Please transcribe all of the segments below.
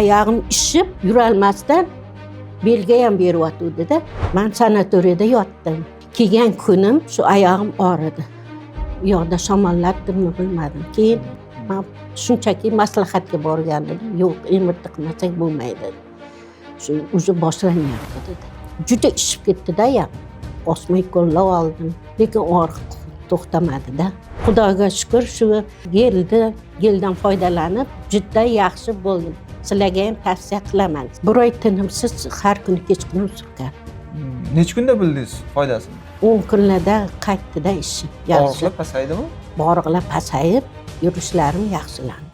Oyog'im ishib yurolmasdan belga ham beryotgandi-da. Man sanatoriyada yotdim. Kelgan kunim shu oyog'im og'ridi. U yoqda shamollatdimmi bilmadim. Keyin man shunchaki maslahatga borgan edim. Yo'q, MRT qilmasak bo'lmaydi. Shu уже boshlanyapti dedi. Juda ishib ketdi-da oyog'im. Osma ko'llab oldim, lekin og'riq to'xtamadi-da. Xudoga shukur, shu geldan foydalanib juda yaxshi bo'ldim. Sizlarga ham tavsiya qilaman. Bir oy tinimsiz har kuni kechqurun surkadim. Necha kunda bildingiz foydasini? 10 kunlarda qaytdi-da ishi. Yaxshi. Og'riqlar pasaydimi? Og'riqlar pasayib, yurishlarim yaxshilandi.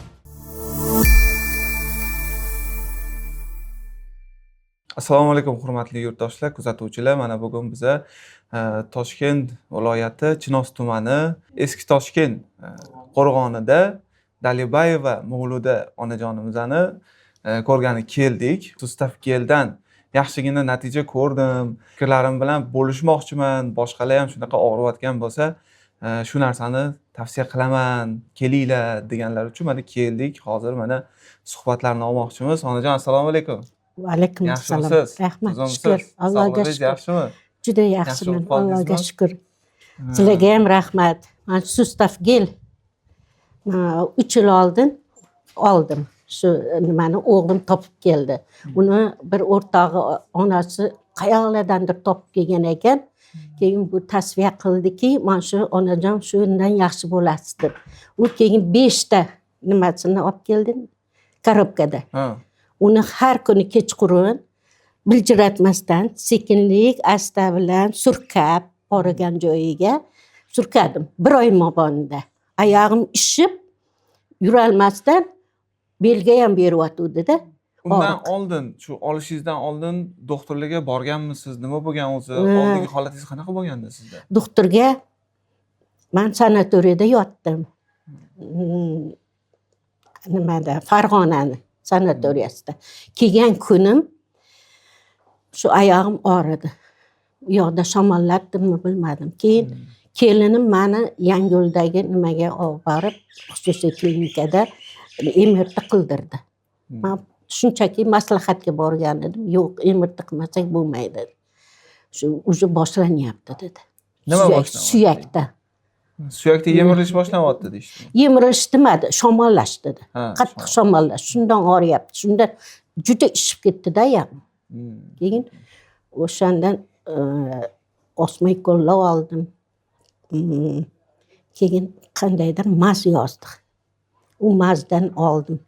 Assalomu alaykum hurmatli yurtdoshlar, kuzatuvchilar. Mana bugun biza Toshkent viloyati Chinoz tumani Eski Toshkent qo'rg'onida Dalibayeva Mavluda onajonimizni ko'rgani keldik. Sustav geldan yaxshigina natija ko'rdim. Fikrlarim bilan bo'lishmoqchiman. Boshqalar ham shunaqa og'riyotgan bo'lsa, shu narsani tavsiya qilaman, kelinglar deganlar uchun mana keldik. Hozir mana suhbatlarni olmoqchimiz. Onajon, assalomu alaykum. Va alaykum assalom. Yaxshimisiz? Rahmat, Tuzukmisiz? shukur. Allohga Sog'lig'ingiz shukur. yaxshimi? Juda Yaxshi yaxshiman, bo'lib qoldingizmi? Allohga shukur. Sizlarga ham rahmat. Man Sustav gel 3 yil oldin oldim. Shu nimani o'g'lim topib keldi. Uni bir o'rtog'i onasi qayoqlardandir topib kelgan ekan. Keyin bu tavsiya qildiki, mana shu onajon shundan yaxshi bo'lasiz deb. U keyin 5 ta nimasini olib keldi korobkada. Uni har kuni kechqurun biljiratmasdan sekinlik asta bilan surkab borgan joyiga surkadim. Bir oy mobaynida. Oyog'im ishib yurolmasdan belga ham beryotgandi-da. Undan Og'riq. oldin, shu olishingizdan oldin doktorlarga borganmisiz? Nima bo'lgan o'zi? Oldingi holatingiz qanaqa bo'lgandi sizda? Doktorga man sanatoriyada yotdim. Nimada? Farg'onani sanatoriyasida. Kelgan kunim shu oyog'im og'ridi. U yoqda shamollatdimmi bilmadim. Keyin kelinim mani Yangiyo'ldagi nimaga olib borib, xususiy klinikada MRT qildirdi. Man shunchaki maslahatga borgan edim. Yo'q, MRT qilmasak bo'lmaydi. Shu уже boshlanyapti dedi. Nima boshlanyapti? Suyakda. Suyakda yemirilish boshlanyapti deyishdi. Yemirilish demadi, shamollash dedi. Qattiq shamollash. Shundan og'riyapti. Shundan juda ishib ketdi-da oyog'im. Keyin o'shandan osma ko'llab oldim. Keyin qandaydir maz yozdi. U mazdan oldim.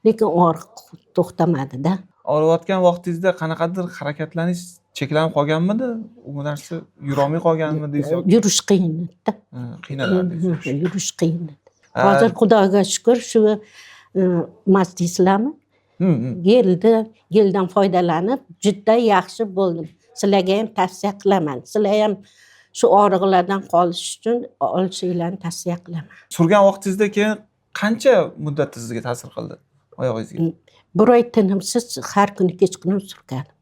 Lekin og'riq to'xtamadi-da. Og'riyotgan vaqtingizda qanaqadir harakatlanish cheklanib qolganmidi? U narsa yurolmay qolganmidingiz yoki? Yurish qiyin edi. Qiynalardingiz. Yurish qiyin edi. Hozir Xudoga shukur, shu maz deysizlarmi? Geldan foydalanib juda yaxshi bo'ldim. Sizlarga ham tavsiya qilaman. Sizlar ham shu og'riqlardan qolish uchun olishinglarni tavsiya qilaman. Surgan vaqtingizda keyin qancha muddatda sizga ta'sir qildi oyog'ingizga? Bir oy tinimsiz har kuni kechqurun surkadim.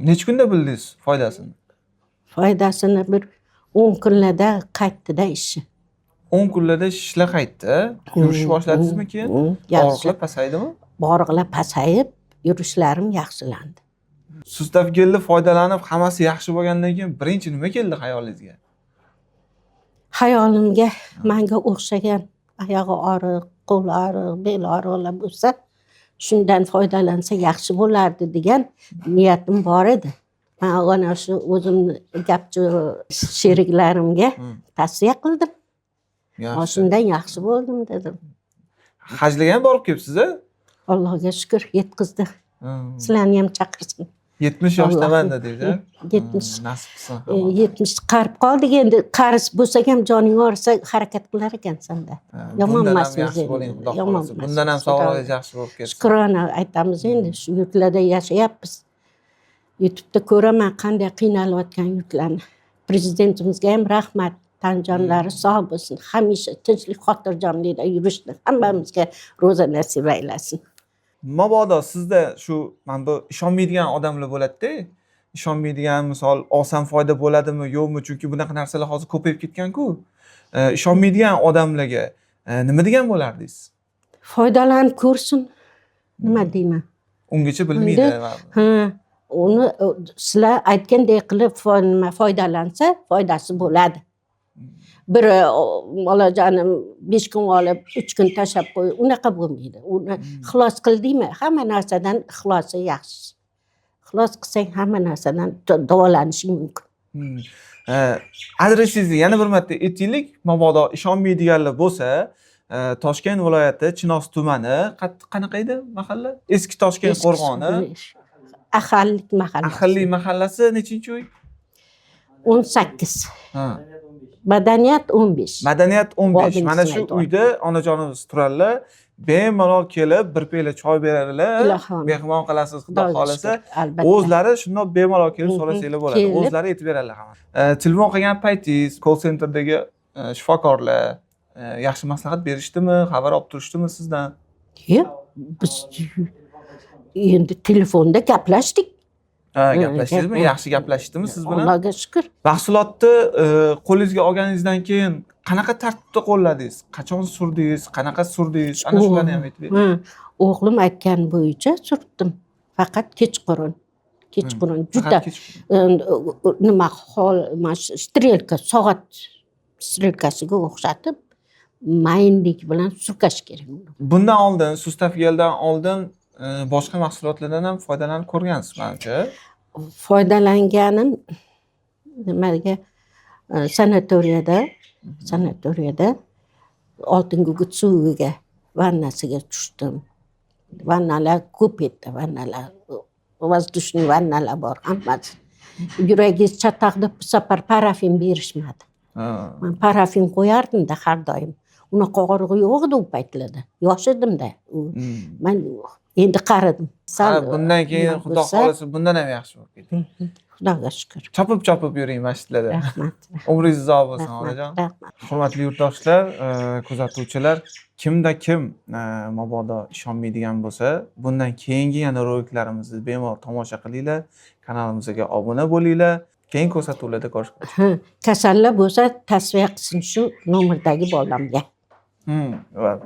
Necha kunda bildingiz foydasini? Foydasini bir 10 kunlarda qaytdi-da ishi. 10 kunlarda shishlar qaytdi. Yurishni boshladingizmi keyin? Yaxshi. Og'riqlar pasaydimi? Og'riqlar pasayib, yurishlarim yaxshilandi. Sustav gelni foydalanib hammasi yaxshi bo'lgandan keyin birinchi nima keldi xayolingizga? Xayolimga menga o'xshagan oyog'i og'riq, qo'li og'riq, bel og'riqlar bo'lsa, shundan foydalansa yaxshi bo'lardi degan niyatim bor edi. Men ana shu o'zimni gapchi sheriklarimga tavsiya qildim. Shundan yaxshi bo'ldim dedim. Hajlarga ham borib kelibsiz-a? Allohga shukur, yetkazdi. Sizlarni ham chaqirsin. 70 yoshdaman dedingiz-a? 70. Nasib qilsin. 70 qarib qoldik endi. Qaris bo'lsak ham joning og'risa harakat qilar ekansanda. Yomon Bundan ham emasmiz yaxshi endi. bo'ling, Xudo Yomon xohlasa. emasmiz. Bundan ham sog'lig'ingiz yaxshi bo'lib ketsin. Shukrona aytamiz endi, shu yurtlarda yashayapmiz. YouTube'da ko'raman qanday qiynalayotgan yurtlarni. Prezidentimizga ham rahmat. Tan jonlari sog' bo'lsin. Hamisha tinchlik, xotirjamlikda yurishni hammamizga ro'za nasib aylasin. Mabodo sizda shu mana bu ishonmaydigan odamlar bo'ladi-da, ishonmaydigan, misol olsam foyda bo'ladimi, yo'qmi, chunki bunaqa narsalar hozir ko'payib ketgan-ku. Ishonmaydigan odamlarga nima degan bo'lardingiz? Foydalanib ko'rsin. Nima deyman? Ungacha bilmaydi. Ha, uni sizlar aytgandek qilib nima foydalansa, foydasi bo'ladi. Bir bolajonim 5 kun olib, 3 kun tashlab qo'y, unaqa bo'lmaydi. Uni ixlos qildingmi, hamma narsadan ixlosi yaxshi. Ixlos qilsang hamma narsadan davolanishing mumkin. Adresingizni yana bir marta aytaylik, mabodo ishonmaydiganlar bo'lsa, Toshkent viloyati Chinoz tumani, qanaqa edi mahalla? Eski Toshkent qo'rg'oni. Ahillik mahallasi. Ahillik mahallasi nechinchi uy? 18. Ha. Madaniyat 15. Madaniyat 15. Oldingisini Mana shu aytyapman. uyda onajonimiz turadilar. Bemalol kelib bir piyola choy beradilar. Ilohim. Mehmon qilasiz, Xudo Xudoga xohlasa. shukr, albatta. O'zlari shundoq bemalol kelib so'rasanglar bo'ladi. Kelib. O'zlari aytib beradilar hamma. Telefon qilgan paytingiz call centerdagi shifokorlar yaxshi maslahat berishdimi, xabar olib turishdimi sizdan? Yo'q, biz endi telefonda gaplashdik. Ha, gaplashdingizmi? Yaxshi gaplashdimi siz bilan? Allohga shukr. Mahsulotni qo'lingizga olganingizdan keyin qanaqa tartibda qo'lladingiz? Qachon surdingiz? Qanaqa surdingiz? Ana shularni ham aytib bering. Ha, o'g'lim aytgan bo'yicha surtdim. Faqat kechqurun. Kechqurun juda Faqat kechqurun. Nima hol, mana shu strelka, soat strelkasiga o'xshatib mayinlik bilan surkash kerak uni. Bundan oldin, Sustafgeldan oldin boshqa mahsulotlardan ham foydalanib ko'rgansiz manimcha. Foydalanganim nimaga, sanatoriyada oltin gugurt suviga vannasiga tushdim. Vannalar ko'p edi, vannalar, воздушный vannalar bor hammasi. Yuragingiz chataq deb bu safar parafin berishmadi. Man parafin qo'yardimda har doim. Unaqa og'rig'i yo'q edi u paytlarda. Yosh edimda. Man endi qaridim. Sal Bundan keyin nima Xudo bo'lsa, xohlasa bundan ham yaxshi bo'lib ketadi. Xudoga shukr. Chopib-chopib yuring masjidlarda. Rahmat. Umringiz uzoq bo'lsin, Rahmat. onajon. Rahmat. Hurmatli yurtdoshlar, kuzatuvchilar, kimda kim mabodo ishonmaydigan bo'lsa, bundan keyingi yana roliklarimizni bemalol tomosha qilinglar, kanalimizga obuna bo'linglar. Keyin ko'rsatuvlarda ko'rishguncha. Ha, kasallar bo'lsa tavsiya qilsin shu nomerdagi bolamga. Evet.